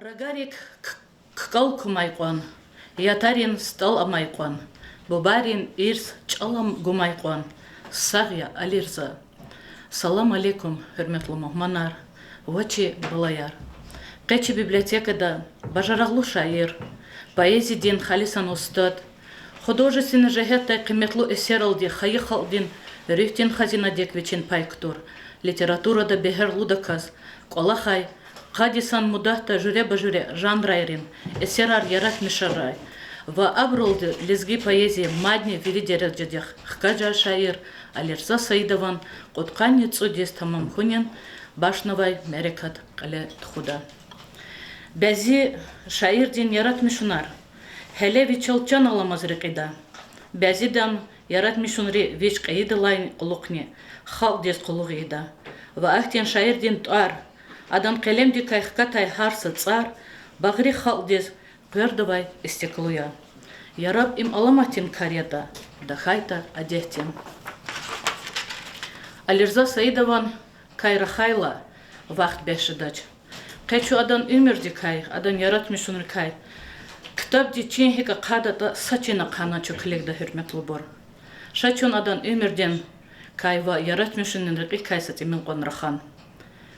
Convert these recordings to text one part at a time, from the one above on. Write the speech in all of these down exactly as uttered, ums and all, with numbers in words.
Рагарик к-, ккал кумай кьван, ятарин стӀал амай кьван, бубайрин ирс чӀал ам гумай кьван, сагъ я, Алирза. Салам алейкум, гьуьрметлу мугьманар ва чи балаяр! Къе чи библиотекада бажарагълу шаир, поэзиядин халисан устад, художественный жигьетдай къиметлу эсерралди хайи халкьдин руьгьдин хазинадик вичин пай кутур, литературада бегьерлудаказ кӀвалахай, къад йисан мудатда жуьреба-жуьре жанрайрин эсерар яратмишарай ва абуралди лезги поэзия мадни вири дережадихъ хкажай шаир Алирза Саидован кьудкъанни цӀуд йис тамам хьунин бахшнавай мярекат кьиле тухуда. Бязи шаирдин яратмишунар гьеле вичел чан аламаз рекьида. Бязидан яратмишунри вич кьейидалайни кьулухъни халкьдиз къуллугъ ийида. Ва ахьтин шаирдин тӀвар, адан къелемдикай хкатай гьар са цӀар багъри халкьдиз къвердавай истеклу я. Яраб им аламатдин кар ятӀа, тахьайтӀа адетдин. Алирза Саидован кай рахайла, вахт бес жедач. Къе чун адан уьмуьрдикай, адан яратмишунрикай ктабди чин гьикӀ ахъайдатӀа, са чин ахъайна чун килигда, гьуьрметлубур. Ша чун адан уьмуьрдин кай ва яратмишунин рекьикай са тӀимил кьван рахан.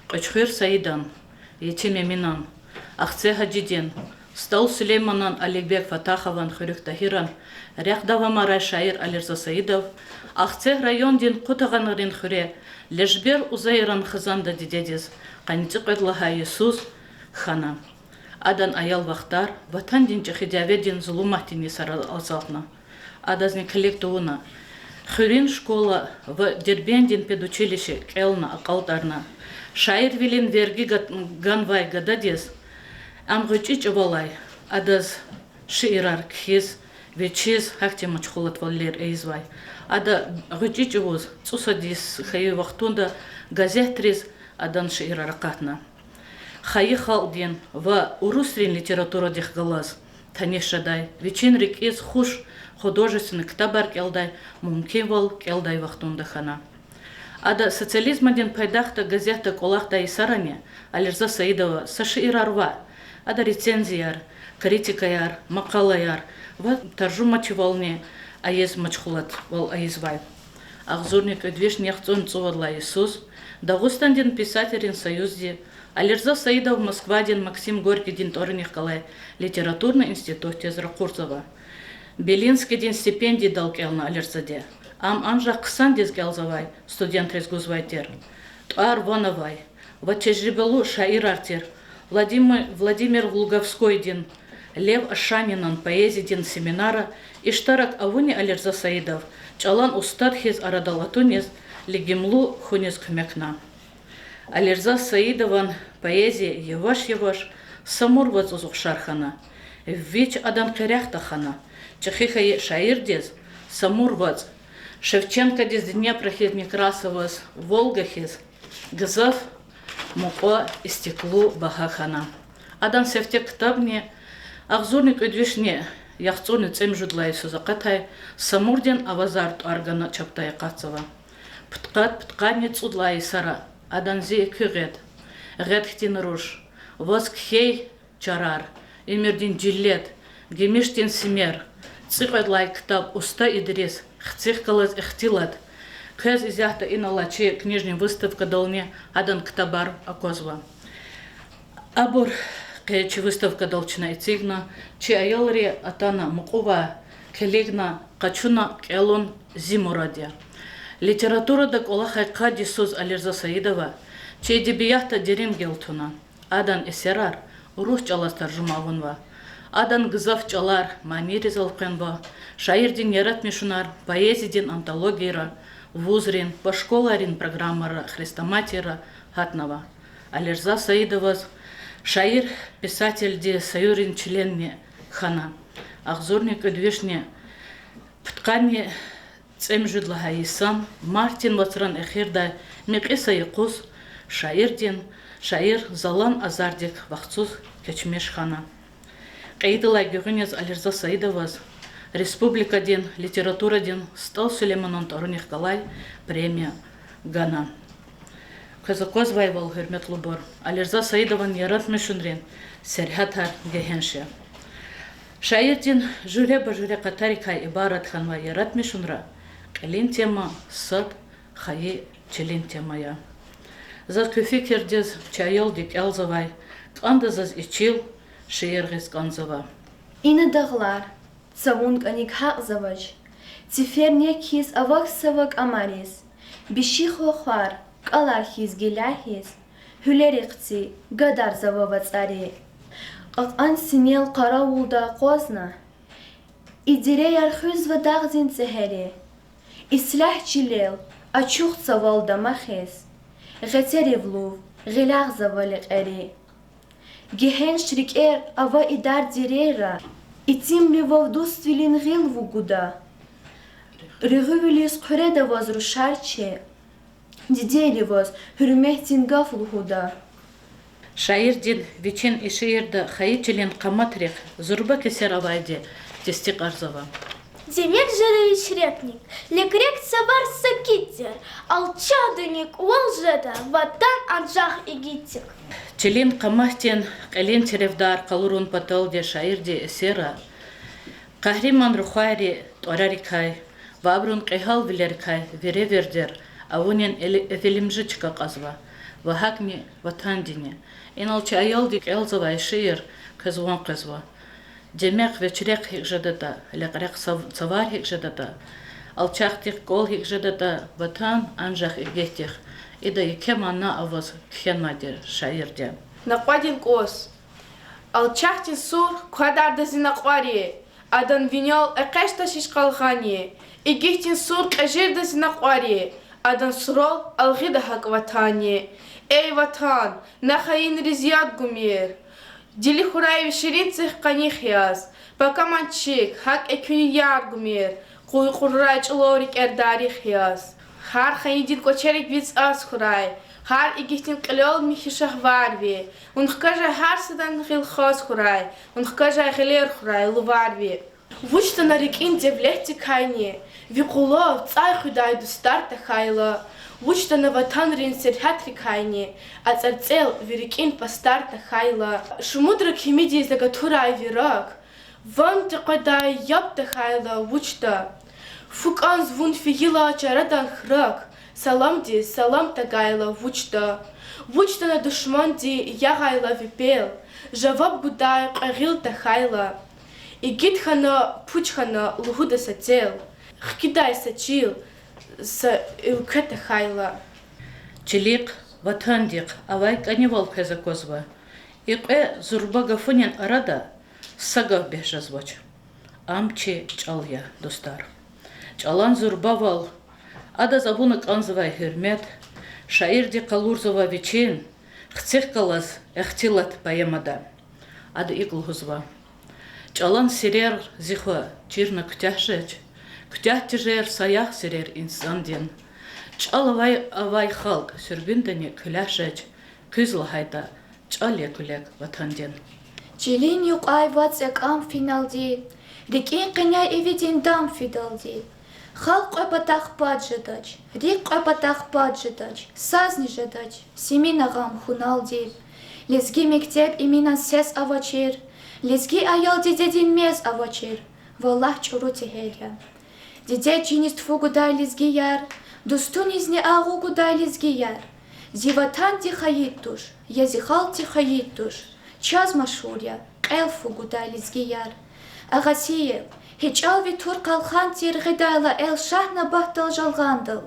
Кьуьчхуьр Саидан, Етим Эминан, Ахцегь Гьажидин, СтӀал Сулейманан, Аликбек Фатахован, Хуьруьг Тагьиран рехъ давамарай шаир Алирза Саидов Ахцегь райондин Къутагъанрин хуьре Лежбер Узайран хизанда дидедиз къанни цӀикьвед лагьай йисуз хьана. Адан аял вахтар Ватандин ЧӀехи дяведин зулуматдин йисара азалтна. Адазни килиг тавуна, хуьруьн школа ва Дербентдин педучилище кӀелна, акьалтӀарна. Шаирвилин верги гат-, ганвай гададиз ам гъвечӀи чӀавалай адаз шиирар кхьиз, вичиз гьахьтин машгъулатвилер ийизвай. Ада гъвечӀи чӀавуз цӀусад йис хьайи вахтунда газетриз адан шиирар акъатна. Хайи халкьдин ва урусрин литературадихъ галаз таниш жедай, вичин рикӀиз хуш художественный ктабар кӀелдай, мумкинвал кӀелдай вахтунда хьана. Ада Социализмдин пайдахда газетда кӀвалахдай йисарани Алирза Саидова са шиирар ваъ, ада рецензияр, критикаяр, макъалаяр ва таржумачивални ийиз машгъулатвал ийизвай. Агъзурни кӀуьд вишни яхцӀурни цӀувад лагьай йисуз Дагъустандин писателрин союзди Алирза Саидов Москвадин Максим Горькийдин тӀварунихъ галай литературный институтдиз ракъурзава. Белинскийдин стипендиядал кӀелна Алирзади. Ам анжах хъсандиз кӀелзавай студентриз гузвай тир. ТӀвар-ван авай ва тежрибалу шаирар тир Владим-, Владимир Глуховскойдин, Лев Ашанинан поэзиядин семинара иштирак авуни Алирза Саидов чӀалан устад хьиз арадал атуниз, лигимлу хьуниз куьмекна. Алирза Саидован поэзия яваш-яваш Самур вацӀуз ухшар хьана. Вич адан къерех тахана. ЧӀехи хьайи шаирдиз Самур вацӀ, Шевченкодиз Днепр хьиз, Некрасоваз Волга хьиз, гзаф мукьва, истеклу багьа хьана. Адан сифте ктабни агъзурни кӀуьд вишни яхцӀурни цӀемуьжуьд лагьай йисуз акъатай Самурдин авазар тӀвар гана чапдай акъатзава. Пудкъад-, пудкъанни цӀуд лагьай йисара адан Зи экуь гъед, Гъед хьтин руш, Ваз кхьей чарар, Уьмуьрдин жилет, Гимишдин симер, цӀикьвед лагьай ктаб Уста Идрис, Хцихъ галаз ихтилат, квез исятда инал алай чи книжный выставкадални адан ктабар аквазва. Абур къе чи выставкадал чна эцигна, чи аялри атана мукьувай, килигна, къачуна, кӀелун зи мурад я. Литературада кӀвалахай къад йисуз Алирза Саидова чи эдебиятда дерин гел туна. Адан эсерар урус чӀалаз таржума авунва. Адан гзаф чӀалар манийриз элкъвенва, шаирдин яратмишунар поэзиядин антологияра, вузрин ва школайрин программайра, хрестоматийра гьатнава. Алирза Саидоваз шаир, писателдин союзрин членни хьана. Агъзурни кӀуьд вишни пудкъанни цӀемуьжуьд лагьай йисан мартдин вацран эхирдай мекьи са юкъуз шаирдин, шаир залан азардик вахцуз кечмиш хьана. Кьейидалай гуьгъуьниз Алирза Саидоваз республикадин литературадин СтӀал Сулейманан тӀварунихъ галай премия гана. Квез аквазвайвал, гьуьрметлубур, Алирза Саидован яратмишунрин сергьятар гегьенш я. Шаирдин жуьреба-жуьре къатарикай ибарат хьанвай яратмишунра кьилин тема сад хайи чилин тема я. Заз куь фикирдиз чи аялди кӀелзавай КӀанда заз и чил шиир гъиз кӀанзава. Ина дагълар, цавун кӀаник гьакьзавач, цифер нек хьиз авахьзава кӀамариз, биши хва-хвар, кӀалар хьиз гилягьиз, гьуьлерихъ ци гадарзава вацӀари. Кьакьан синел къаравулда акъвазна, и диреяр хуьзва дагъдин цӀегьери. Ислягь чилел ачух цавал дамахиз, гъетерив лув гъилагъзава лекьери. Гегьенш рикӀер ава и дар дирейра, итимривав дуствилин гъил вугуда. Руьгъуьвилиз хъуьреда ваз рушар чи, дидейриваз гьуьрметдин гаф лугьуда. Шаирдин вичин и шиирда хайи чилин къаматрихъ зурба кесер авайди тестикьарзава. Демек жеда вич рекьник, лекьрек цавар сакӀит тир, алчахдани кӀвал жеда ватан анжах игитдик. Чилин къаматдин кьилин терефдар къалурун паталди шаирди эсерра къагьриман рухвайри тӀварарикай ва абурун кьегьалвилерикай веревирдер авунин эли-, эвелимжи чка кьазва ва гьакӀни ватандини. Инал чи аялди кӀелзавай шиир квез ван къвезва. Демек вич рехъ гьикӀ жедатӀа, лекьрек цав-, цавар гьикӀ жедатӀа, алчахдихъ кӀвал гьикӀ жедатӀа, ватан анжах игитдихъ. Ида еке мана аваз кхьенвайди шаирди. Накьвадин кӀус. Алчахдин сур квадарда зи накьвари, адан винел экъечӀдач гьич къалгъани. Игитдин сур кьежирда зи накьвари, адан сурал алгъида гьакӀ ватанни. Эй ватан, на хаинриз яд гумир, дили хьурай ви ширин цихъ къаних яз, пакаман чиг, гьакӀ экуьнин яр гумир, къу-, къуррай чӀулав рикӀер дарих яз. Гьар хаиндин кӀвачерик ви цӀаз хьурай, гьар игитдин кьилел михьи шагьвар ви, вун хкажай гьар садан гъил хаз хьурай, вун хкажай гъилер хьурай, лувар ви. Вуч атана рикӀин девлетдикайни, ви къулав цӀай хуьдай дустар тахьайла, вуч атана ватанрин сергьятрикайни, ацӀарцӀел ви рикӀин пастар тахьайла, шумудра кимидиз агатурай ви рак, ванни къведай яб тахьайла вучда? Фу кӀанз вун фейила чарадан храк, саламдиз салам тагайла вучда? Вуч атана душманди ягъайла ви пел, жаваб гудай кьве гъил тахьайла? Игит хьана, пуч хьана лугьуда са тел, хкидай са чил, са уьлкве тахьайла. Чилихъ, ватандихъ авай кӀанивал квез аквазва. И кьве зурба гафунин арада са гаф бес жезвач. Ам чи чӀал я, дустар. ЧӀалан зурбавал, адаз авуна кӀанзавай гьуьрмет шаирди къалурзава вичин Хцихъ галаз ихтилат поэмада. Ада икӀ лугьузва: ЧӀалан сирер, зи хва, чирна куьтягь жеч, куьтягь тежер саягъ сирер инсандин. ЧӀал авай, авай халкь суьргуьндани куьлягь жеч, куьз лагьайтӀа, чӀал я куьлек ватандин. Чилин юкьвай вацӀ я кӀам финалди, рикӀин къеняй ивидин дам фидалди. Халкь кьве патахъ пад жедач, рикӀ кьве патахъ пад жедач, сазни жедач симина гъам хуналди. Лезги мектеб иминан сес авачир, лезги аял дидедин мез авачир, валлагь, чӀуру тегьер я. Диде чиниз тфу гудай лезгияр, дустунизни агъу гудай лезгияр. Зи ватанди хайи туш, я зи халкьди хайи туш, чаз машгьур я кьел фу гудай лезгияр. Агъасиев, гьи чӀал ви тур къалхан тир гъидайла эл Шагьнабатдал, Жалгъандал.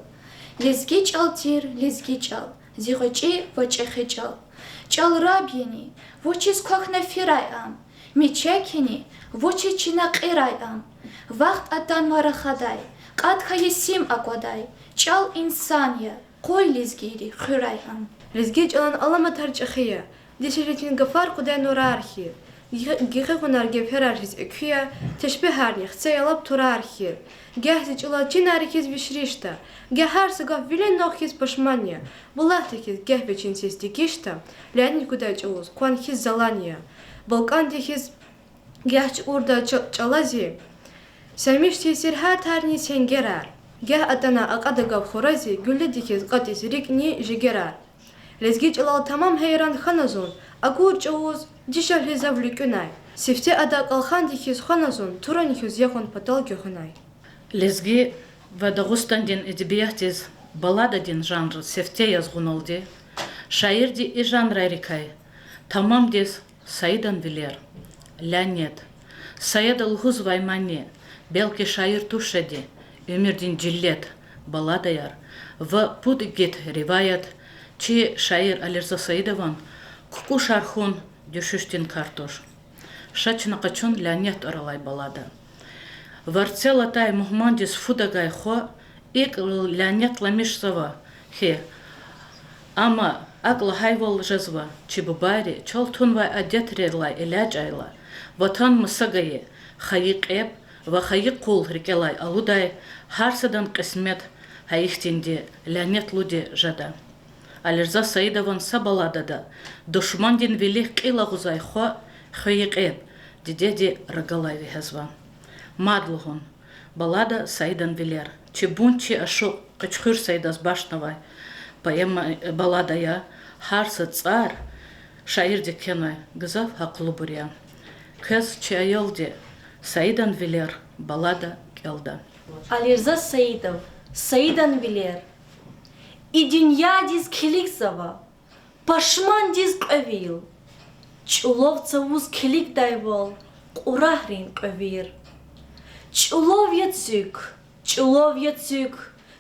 Лезги чӀал тир, лезги чӀал, зи гъвечӀи ва чӀехи чӀал. ЧӀал раб яни, вучиз квахьна фирай ам? Мичекни, вучиз чна кьирай ам? Вахт атанва рахадай, кьат хьайи сим аквадай, чӀал инсан я, къуй лезгийри хуьрай ам. Лезги чӀалан аламатар чӀехи я, дишегьличин гафар къуьдай нурар хьиз, гекъигунар гевгьерар хьиз экуь я, тешпигьарни хце я лап турар хьиз. Гагь зи чӀалал чинар хьиз вишришда, гагь гьар са гаф виле нагъв хьиз пашман я, булахдик хьиз гагь вичин сес дегишда, лянни кудай чӀавуз къван хьиз залан я, балкӀандик хьиз гагь чукӀурда ча-, чӀала зи, самиш тир сергьятарни сенгерар, гагь атана акьада гаф хура зи, гуьлледик хьиз кьатӀиз рикӀни жигерар. Лезги чӀалал тамам гьейран хьана зун, акур чӀавуз дишегьли зав луькӀуьнай. Сифте ада кӀалханди хьиз хвана зун, турани хьиз ягъун патал гуьгъуьнай. Лезги ва Дагъустандин эдебиятдиз баллададин жанр сифте яз гъуналди, шаирди и жанрайрикай тамамдиз Саидан вилер, лянет, Саида лугьузвай мани, белки шаир туш жеди, уьмуьрдин жиллет балладаяр ва Пуд игит риваят чи шаир Алирза Саидован кукӀушар хьун дуьшуьшдин кар туш. Ша чна къачун Лянет тӀвар алай баллада. Варцел атай мугьмандиз фу тагай хва икӀ лянетламишзава хьи, амма акӀ лагьайвал жезва: чи бубайри чал тунвай адетрилай элячӀайла, Ватан маса гайи хайи кьеб ва хайи къул рикӀелай алудай, гьар садан кьисмет гьа ихьтинди лянетлуди жеда. Алирза Саидован са балладада душмандин вилик кьил агъузвай хва хвейи кьеб дидеди рагалай вегьезва. Мад лугьун, баллада Саидан вилер чи бунчи ашукь Къичхуьр Саидаз бахшнавай поэма, баллада я, гьар са цӀар шаирди кхьенвай гзаф гьахълубур я. Квез чи аялди Саидан вилер баллада кӀелда. Алирза Саидов, Саидан вилер. И дуьньядиз килигзава пашмандиз кьве вил, чӀулав цавуз килигдайвал кьурагьрин кьве вир. ЧӀулав я цуьк, чӀулав я цуьк,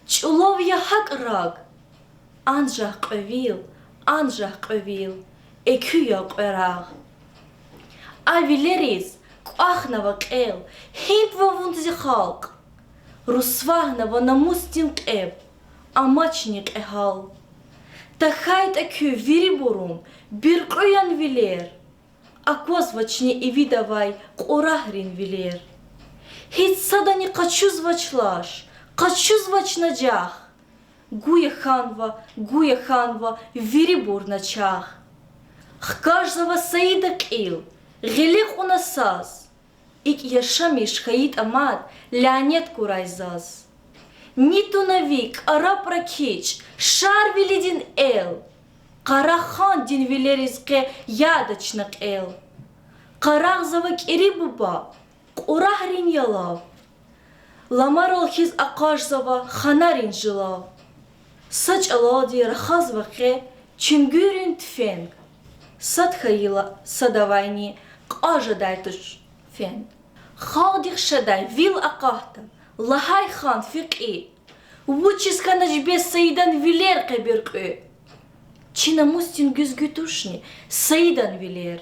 чӀулав я гьакӀ раг, анжах кьве вил, анжах кьве вил, экуь я кьве рагъ. А вилериз кӀвахьнава кьел, гьинтӀва вун зи халкь, русвагьнава намусдин кьеб, амачни кьегьал. ТахьайтӀа куь вирибурун буьркьуьян вилер, аквазвачни ивидавай кьурагьрин вилер. Гьич садани къачузвач лаш, къачузвач нажах, гуя хьанва, гуя хьанва вирибур начагъ. Хкажзава Саида кьил, гъиле кьуна саз, икӀ яшамиш хьайитӀа мад лянет курай заз. Ни туна ви кӀарапӀра кичӀ Шарвилидин эл, Къарагъхандин вилериз къе яда чна кьел. Къарагъзава КӀири буба кьурагьрин ялав, ламарал хьиз акъажзава ханарин жилав. Са чӀалалди рахазва къе чуьнгуьррин туьфенг, сад хьайила садавайни кьаз жедай туш фенд. Халкьдихъ шедай вил акъатда лагьай хан фекьи, вучиз хьанач бес Саидан вилер къе буьркьуь? Чи намусдин гуьзгуь тушни Саидан вилер?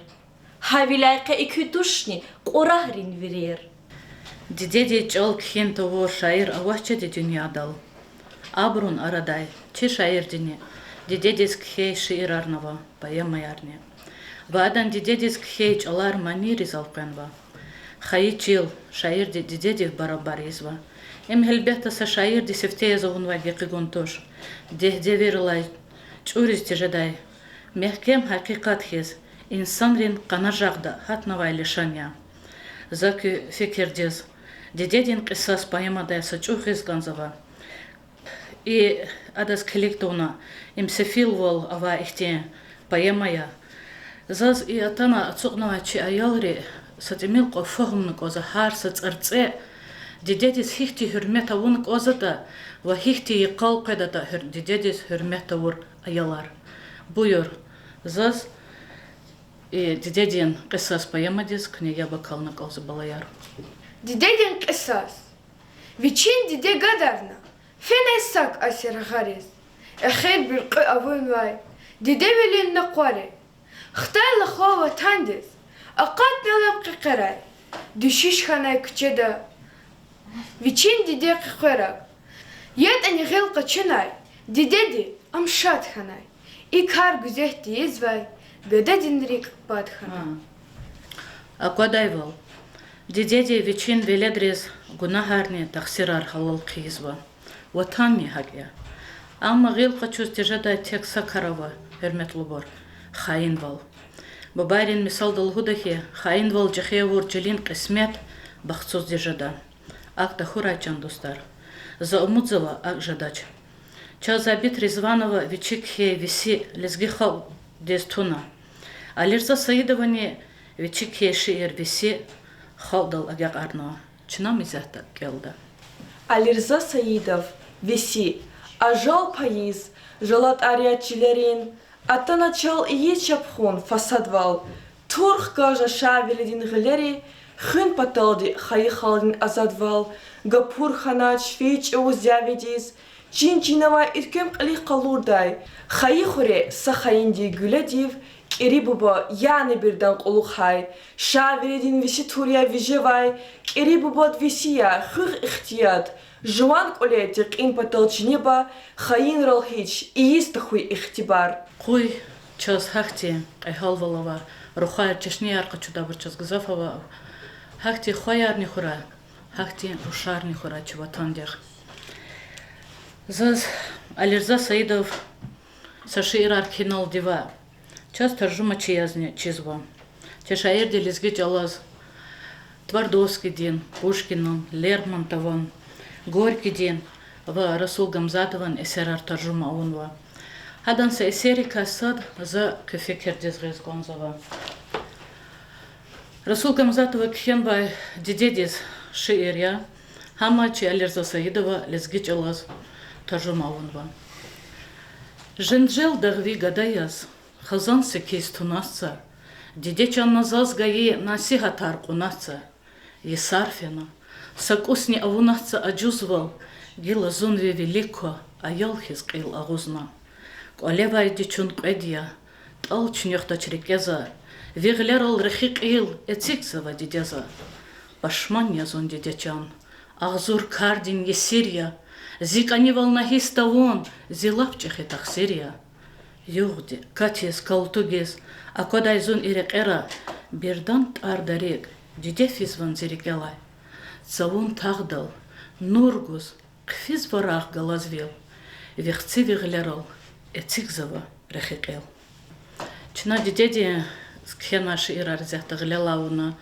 Гьавиляй къе экуь тушни кьурагьрин вилер? Дидедин чӀал кхьин тавур шаир авач жеди дуьньядал. Абурун арадай чи шаирдини дидедиз кхьей шиирарни ава, поэмаярни. Ва адан дидедиз кхьей чӀалар манийриз элкъвенва. Хайи чил шаирди дидедив барабар ийизва. Им гьелбетда са шаирди сифте яз авунвай гекъигун туш. Дегь девирдилай чӀуриз тежедай мягькем гьакъикъат хьиз, инсанрин къанажагъда гьатнавай лишан я. За куь фикирдиз Дидедин кьисас поэмадай са чӀук гъиз кӀанзава. И адаз килиг тавуна, им сефилвал авай ихьтин поэма я. Заз и атана ацукьнавай чи аялри са тӀимил кьван фагьумна кӀанзава гьар са цӀарцӀе, дидедиз гьихьтин гьуьрмет авуна кӀанзаватӀа ва гьихьтин йикъал къведатӀа гьуьр-, дидедиз гьуьрмет тавур аялар. Буюр, заз и Дидедин кьисас поэмадиз куьне яб акална кӀанзава, балаяр. Дидедин кьисас. Вичин диде гадарна фенай са кӀас яргъариз. Эхир буьркьуь авунвай дидевилин накъвари. Хтайла хва ватандиз, акъатна лап къекъерай. Дуьшуьш хьанай куьчеда вичин диде къекъвераг. ЯтӀани гъил къачунай дидеди ам шад хьанай. И кар гуьзетдиз ийизвай гададин рикӀ пад хьана. Аквадайвал, дидеди вичин веледриз гунагьарни тахсирар гьалал хъийизва. Ватанни гьакӀ я. Амма гъил къачуз тежедай тек са кар ава, гьуьрметлубур: хаинвал. Бубайрин мисалда лугьуда хьи, хаинвал жехи авур чилин кьисмет бахтсуздиз жеда. АкӀ тахьурай, чан дустар. За умудзава, акӀ жедач. Чаз Абит Ризванова вичи кхьей Веси лезги халкьдиз туна. Алирза Саидовани вичи кхьей шиир Веси халкьдал агакьарнава. Чна ам исятда кӀелда. Алирза Саидов, Веси. Ажал пайиз, жалатар яд чилерин, атана чал ийиз чапхун фасадвал, тур хкажа Шавелидин гъилери, хуьн паталди хайи халкьдин азадвал, гапур хьанач фейи чӀавуз дяведиз, чин-чинавай уьтквем кьилихъ къалурдай, хайи хуьре са хаинди гуьледив, КӀири буба, яни бирдан кьулухъай, Шавелидин Веси тур я вижевай, КӀири бубад Веси я, хуьх ихтияр, жуван кӀвале текьин патал чинеба, хаинрал гьич ийиз тахьуй ихтибар. Къуй чаз гьахьтин кьегьалвал ава, рухваяр, чешнеяр къачудайбур чаз гзаф ава, гьахьтин хваярни хьурай, гьахьтин рушарни хьурай чи ватандихъ. Заз Алирза Саидов са шиирар кхьиналди ваъ, чаз таржумачи язни чизва. Чи шаирди лезги чӀалаз Твардовскийдин, Пушкинан, Лермонтован, Горькийдин ва Расул Гамзатован эсерар таржума авунва. Гьадан са эсеррикай сад за куь фикирдиз гъиз кӀанзава. Расул Гамзатова кхьенвай Дидедиз шиир я, гьам чи Алирза Саидова лезги чӀалаз таржума авунва. Женжел дагъви гада яз, хизан секиз тунач за, диде чан на заз гайи насигьатар кьунач за. Йисар фена, са кӀусни авунач за ажузвал, гила зун ви вилик ква, аял хьиз кьил агъузна. КӀвалевайди чун кьвед я, тӀал чуьнуьхдач рикӀе за, ви гъилерал рехи кьил эцигзава диде за. Пашман я зун, диде чан, агъзур кардин есир я, зи кӀанивал на гьисс тавун, зи лап чӀехи тахсир я. Югъди, катиз, калтугиз аквадай зун и рекьера, бирдан тӀарда рикӀ, диде физван зи рикӀелай. Цавун тагъдал нур гуз, хъфизва рагъ галаз вил, ви хци ви гъилерал эцигзава рехи кьил. Чна дидедиз кхьенвай шиирар исятда гъилелай авуна,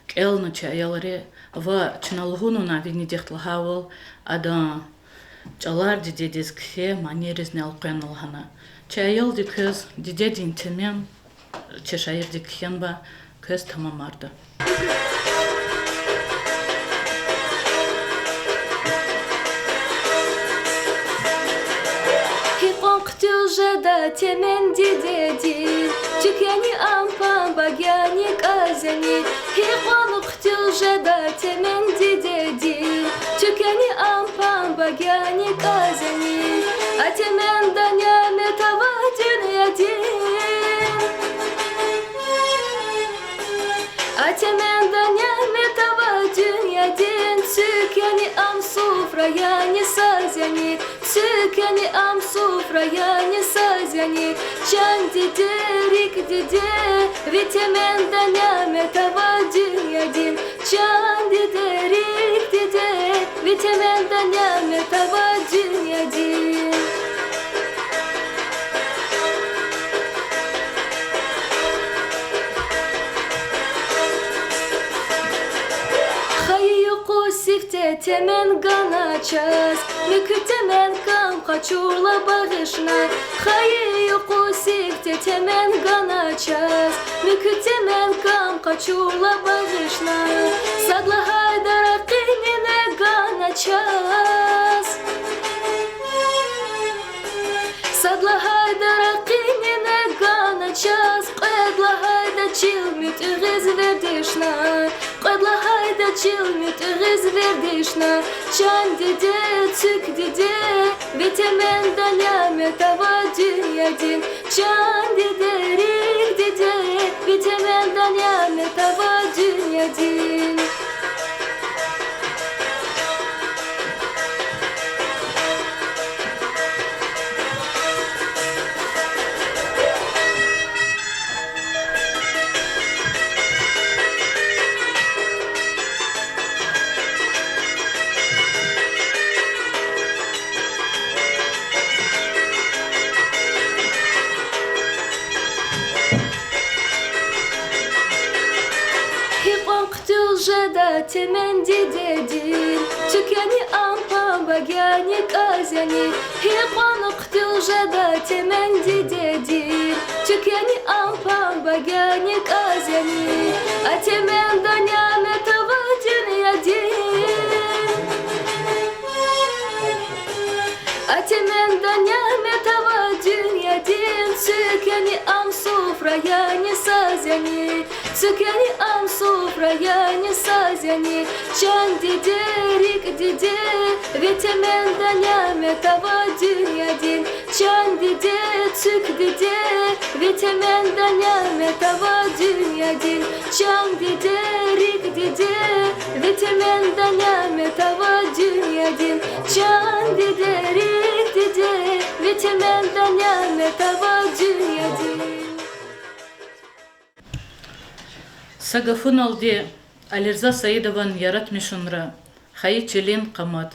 кӀелна чи аялри, ва чна лугьун авуна винидихъ лагьайвал, адан чӀалар дидедиз кхьей манийризни элкъвена лагьана. Чи аялди квез Дидедин темен чи шаирди кхьенвай квез тамамарда. Гьикьван хъуьтуьл жеда темен дидедин, туьквени ам памбаг яни кӀаз яни. Гьикьван хъуьтуьл жеда темен дидедин, туьквени ам памбаг яни кӀаз яни. А теменда нямет ава дуьньядин, а теменда нямет ава дуьньядин, туьквени ам суфра яни саз яни, туьквени ам суфра яни саз яни. Чан диде, рикӀ диде, ви теменда нямет ава дуьньядин. Чан диде, рикӀ диде, ви теменда нямет ава дуьньядин. Хайи юкъуз сифте темен гана чаз, муькуь темен кам къачурла багъишна. Хайи юкъуз сифте темен гана чаз, муькуь темен кам къачурла багъишна. Сад лагьайда ракъинин гана чаз, сад лагьайда ракъинин гана чаз, кьвед лагьайда чил муьтӀуьгъиз вердишна. Кьвед лагьайда чил муьтӀуьгъиз вердишна. Чан диде, цуьк диде, ви теменда нямет ава дуьньядин. Чан диде, рикӀ диде, ви теменда нямет ава дуьньядин. Гьикьван хъуьтуьл жеда темен дидедин, туьквени ам пам Багьани кӀаз яни, гьикьван хъуьтуьл жеда темен дидедин, цуьквени ам пан багьани кӀаз яни, а темен да нямет ава дуьньядин. А темен да нямет ава дуьньядин, цуьквени ам суфра яни саз яни, цуьквени ам суфра яни саз яни, чан диде, рикӀ диде, ви темен да нямет ава дуьньядин, чан диде, цуьк диде, ви темен да нямет ава дуьньядин, чан диде, рикӀ диде, ви темен да нямет ава дуьньядин, чан диде, рикӀ диде, ви темен да нямет ава дуьньядин. Са гафуналди, Алирза Саидован яратмишунра хайи чилин къамат,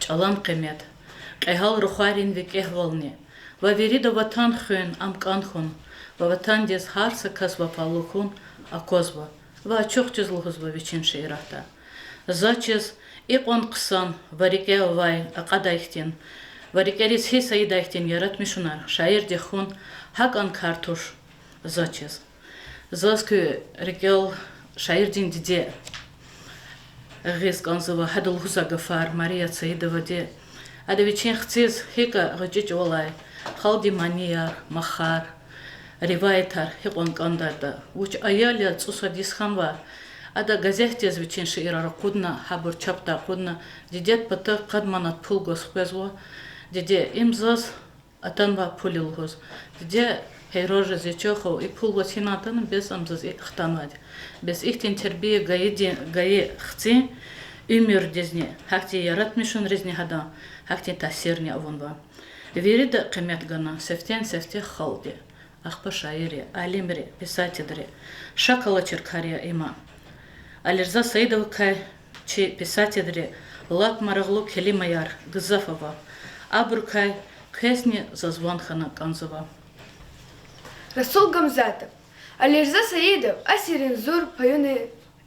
чӀалан къимет, кьегьал рухвайрин викӀегьвални ва вирида Ватан хуьн, ам кӀан хьун ва Ватандиз гьар са кас вафалу хьун аквазва ва ачухчиз лугьузва вичин шииратда. Заз чиз, икьван хъсан ва рикӀе авай акьадай хьтин, ва рикӀериз гьисс ийидай хьтин яратмишунар шаирди хьун гьакӀан кар туш заз чиз. Заз куь рикӀел шаирдин диде гъиз кӀанзава, гьада лугьузвай гафар, Мария Саидовади. Ада вичин хциз гьикӀ гъвечӀи чӀавалай халкьдин манияр, махар, риваятар гьикьван кӀандайда, вуч аял яз цӀусад йис хьанва, ада газетдиз вичин шиирар акъудна, гьабур чапдай акъудна, дидед пата къад манат пул гваз хквезва. Диде, им заз атанвай пул я лугьуз. Диде гьейран жез: я чан хва, и пул ваз гьинай атана? Бес ам заз и хтанвайди. Бес ихьтин тербия гайи, гайи хцин уьмуьрдизни, гьахьтин яратмишунризни гьадан гьахьтин таъсирни авунва. Вирида къимет гана сифтени-сифте халкьди, ахпа шаирри, алимри, писателри. Шак алачир кар я има. Алирза Саидовакай чи писателри лап марагълу келимаяр гзаф ава. Абурукай квезни заз ван хьана кӀанзава. Расул Гамзатов. Алирза Саидов асиррин зур паюни-,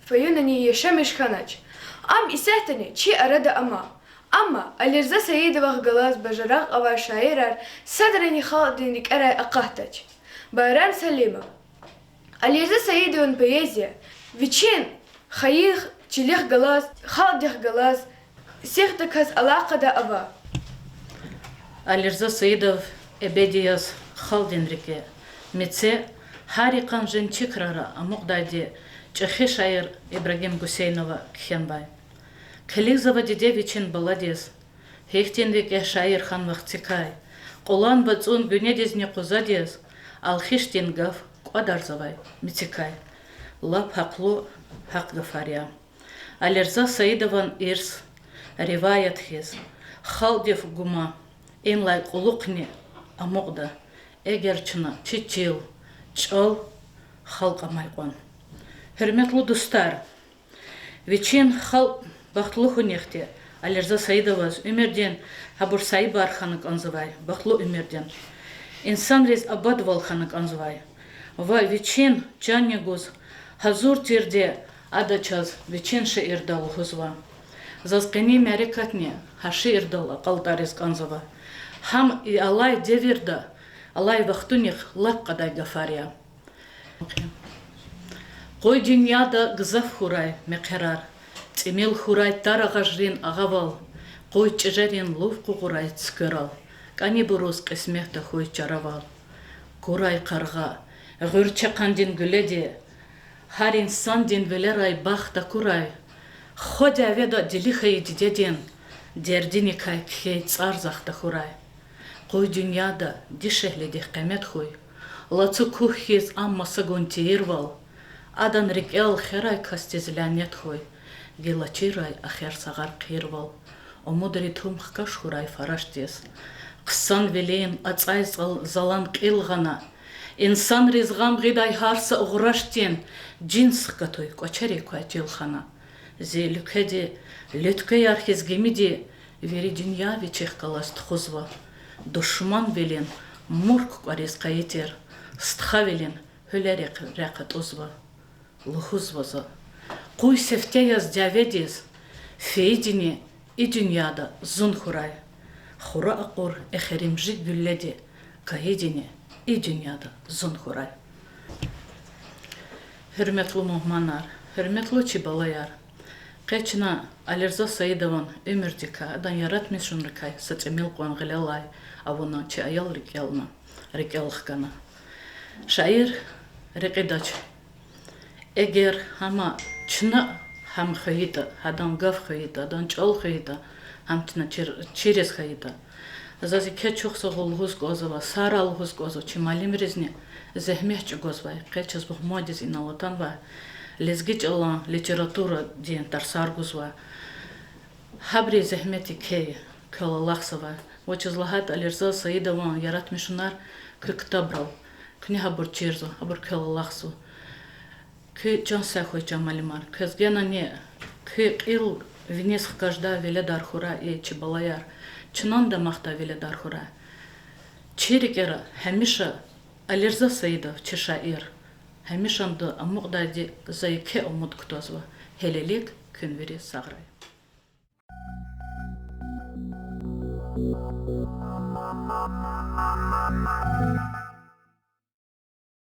паюнани яшамиш хьанач. Ам исятдани чи арада ама. Амма Алирза Саидовахъ галаз бажарагъ авай шаирар садрани халкьдин рикӀерай акъатдач. Байрам Салимов. Алирза Саидован поэзия вичин хайи чилихъ галаз, халкьдихъ галаз сифтедаказ алакъада ава. Алирза Саидов эбеди яз халкьдин рикӀе, меце, гьар йикъан женгчи крара амукьдайди чӀехи шаир Ибрагьим Гусейнова кхьенвай. Килигзава диде вичин баладиз, гьихьтин рикӀе шаир хьанва хцикай, кьулан вацӀун гуьнедизни къузадиз алхишдин гаф кӀвадарзавай мецикай. Лап гьахълу, гьахъ гафар я. Алирза Саидован ирс риваят хьиз, халкьдив гума, инлай кьулухъни амукьда, эгер чна чи чил, чӀал, халкь амай кьван. Гьуьрметлу дустар, вичин халкь бахтлу хьунихъди Алирза Саидоваз уьмуьрдин гьабур саибар хьана кӀанзавай, бахтлу уьмуьрдин, инсанриз абадвал хьана кӀанзавай. Ва вичин чанни гуз гьазур тирди ада чаз вичин шиирда лугьузва. Заз къенин мярекатни гьа шиирдал акьалтӀариз кӀанзава. Гьам и алай девирда, алай вахтунихъ лап кьадай гафар я. Къуй дуьньяда гзаф хьурай мехъерар, тӀимил хьурай тар агъажрин агъавал, къуй чӀижерин лув къугъурай цуькверал, кӀанибуруз кьисмет тахьуй чаравал. Курай къаргъа гъуьрчехъандин гуьледи, гьар инсандин вилерай бахт акурай, хва дяведа дили хьайи дидедин дердиникай кхьей цӀар захъ тахьурай. Къуй дуьньяда дишегьлидихъ къимет хьуй, лацу куьгь хьиз ам маса гун тийирвал, адан рикӀел херай касдиз лянет хьуй, гила чирай эхир сагъар хъийирвал. Умудри тум хкаж хьурай фарашдиз, хъсанвилин ацӀай зал-, залан кьил гъана, инсанриз гъам гъидай гьар са угърашдин жинс хкатуй кӀвачерик квай чил хана. Зи уьлкведи луьтквеяр хьиз гимиди вири дуьнья вичихъ галаз тухузва. Душманвилин мурк кӀвариз къайи тир, стхавилин гьуьлерихъ рехъ атӀузва. Лугьузва за: къуй сифте яз дяведиз фейидини и дуьньяда зун хьурай. Хура акьур эхиримжи гуьлледи кайидини и дуьньяда зун хьурай. Гьуьрметлу мугьманар, гьуьрметлу чи балаяр! Къе чна Алирза Саидован уьмуьрдикай, адан яратмишунрикай са тӀимил кьван гъилелай авуна чи аял рикӀелна, рикӀел хкана. Шаир рекьидач. Эгер гьама чна гьам хвейитӀа, гьадан гаф хвейитӀа, адан чӀал хвейитӀа, гьам чна чир-, чириз хьайитӀа. Заз еке чухсагъул лугьуз кӀанзава, сагърай лугьуз кӀанзава чи муаллимризни, зегьмет чӀугвазвай, къе чаз мугьмандиз инал атанвай, лезги чӀалан, литературадин тарсар гузвай. Гьабурун зегьмет еке я, квел алахъзава. Вучиз лагьайтӀа Алирза Саидован яратмишунар куь ктабрал, куьне гьабур чирзава, абур квел алахъзава. Куь чан сагъ хьуй, чан муаллимар. Квез генани куь кьил виниз хкаждай веледар хьурай и чи балаяр. Чнан дамахдай веледар хьурай. Чи рикӀера гьамиша Алирза Саидов, чи шаир, гьамишанда амукьдайди за еке умуд кутазва. Гьелелиг куьн вири сагърай.